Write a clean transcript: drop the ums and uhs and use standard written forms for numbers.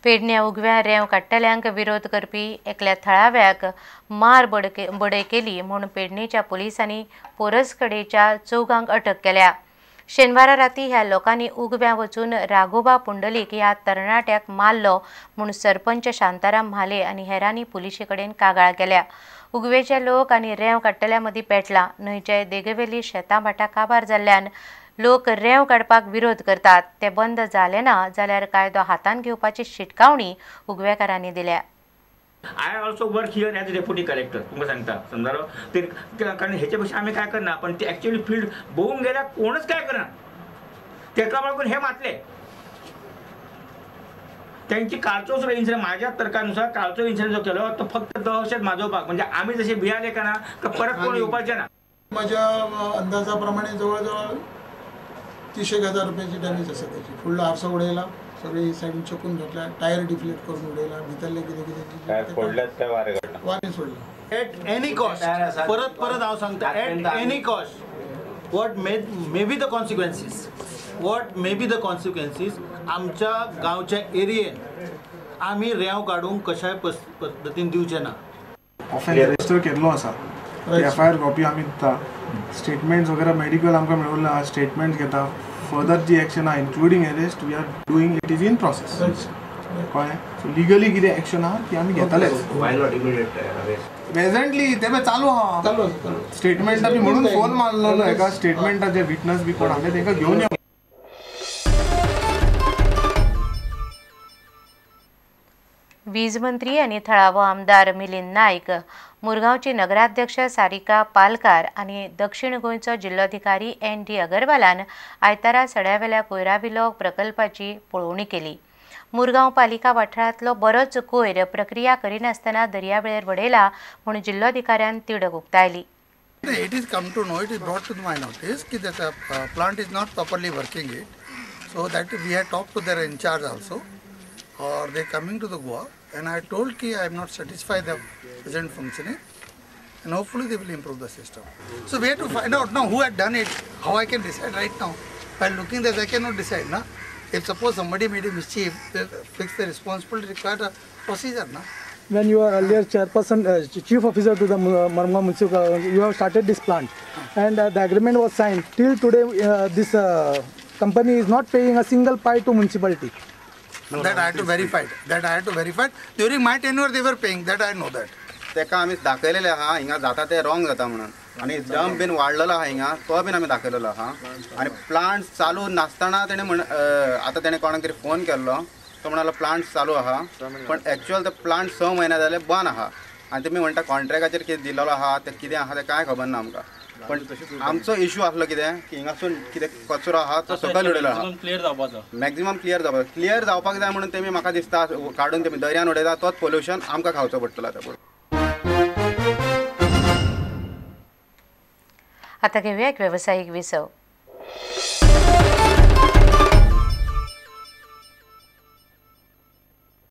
पेडण्या उगव्या रेंव काडटल्यांक विरोध करपी एकल्या थळाव्याक मार बडय केली म्हूण पेडणेच्या पुलिसांनी पोरसकडेच्या चौगांक अटक केल्या. शेनवारा राती ह्या लोकांनी उगव्या वचून राघोबा पुंडलीक ह्या तरणाट्याक मारलो म्हूण सरपंच शांताराम म्हाले आनी हेरांनी पुलिशे कडेन कागाळ केल्या. उगवेचे लोक आनी रेंव काडटल्या मदीं पेटला. न्हंयचे देगेवेली शेतां भाटां काबार जाल्ल्यान लोक रेंव काडपाक विरोध करतात. ते बंद जाले ना जाल्यार कायदो हातांत घेवपाची शिटकावणी उगवेकारांनी दिल्या. I also work here as a deputy collector तुमकां सांगता समजालो ते, कारण हेचे पेक्षा आमी काय करना, पण ते एक्चुअली फील्ड भोवून गेल्यार कोणच काय करना. तेका लागून हे मातले त्यांची कालचो सुद्दां इन्सिडंट माझ्या तर्कानुसार कालचो इन्सिडंट जो केलो तो फक्त दहशत माजोवपाक, म्हणजे आमी जशे भियाले का ना परत कोण येवपाचे ना. माझ्या अंदाजाप्रमाणे जवळजवळ 30,000 रुपयाची डॅमेज आसा त्याची. फुडलो आरसो उडयला, सगळी सायडीन चेपून घेतला, टायर डिफ्लेट करून उडयला, भितरले कितें कितें फोडल्यात काय वारें काडला, वारें सोडलें. एट एनी कॉस्ट, परत परत हांव सांगता, at any cost what may be the consequences, what may be the consequences, आमच्या गांवच्या एरियेन आमी रेंव काडूंक कशाय पद्दतीन दिवचे ना. ऑफेन्स रजिस्टर केल्लो आसा, एफ I R copy आमी दिता, स्टेटमेंट्स वगैरे मेडिकल आमकां मेळिल्लो आहा, स्टेटमेंट्स घेता. फर्दर जी एक्शन आहा including arrest we are doing, it is in process. कळ्ळें? सो लिगली कितें एक्शन आहा ती आमी घेतलेच. प्रेझेंटली ते चालू आहा स्टेटमेंटा बी, म्हणून फोन मारलेलो एका स्टेटमेंटाचे विटनस बी कोण आसले तांकां घेवन यो. वीज मंत्री आनी थळावो आमदार मिलिंद नायक, मुरगांवची नगराध्यक्ष सारिका पालकार आनी दक्षिण गोंयचो जिल्लोधिकारी एन डी अगरवालान आयतारा सड्यावेल्या कोयराविलो प्रकल्पाची पळोवणी केली. मुरगांव पालिका वाठारांतलो बरोच कोयर प्रक्रिया करिनासतना दर्यावेळेर वडयला म्हूण जिल्लोधिकाऱ्यान तिडक उक्तायली. It is come to know, it is brought to my notice की that plant is not properly working it, so that we have talked to their in-charge also, or they coming to the Goa, and I told ki I am not satisfied the present functioning, and hopefully they will improve the system. So we have to find out now who had done it. How I can decide right now? By looking this, I cannot decide, na. If suppose somebody made a mischief, they fix the responsibility required a procedure, na. When you are earlier chairperson, chief officer to the Marmugao Municipal, you have started this plant, and the agreement was signed. Till today, this company is not paying a single pie to municipality. No, that I had to verify. That I had to verify. During my tenure, they were paying. That I know that. तेका आमी दाखयलेले आहा हिंगा जाता ते wrong जाता म्हणून, आनी dump बीन वाडलेलो आहा हिंगा, तो बीन आमी दाखयलेलो आहा. आनी प्लांट चालू नासतना तेणें म्हण आतां तेणें कोणाक तरी फोन केल्लो, तो म्हणालो प्लांट चालू आहा, पण एक्चुअल तो प्लांट 6 म्हयने जाले बंद आहा. आनी तुमी म्हणटा कॉन्ट्रॅक्टाचेर कितें दिलेलो आहा तें कितें आहा तें कांय खबर ना आमकां. पण आमचो इशू आसलो कितें की हिंगासून कितें कचरो आहा तो सकयल उडयलो आहा, मॅक्झिमम क्लियर जावपाचो, क्लियर जावपाक जाय म्हणून तेमी म्हाका दिसता काडून तेमी दर्यान उडयता, तोच पोल्युशन आमकां खावचो पडटलो आतां. आता घेऊया एक व्यावसायिक विसव.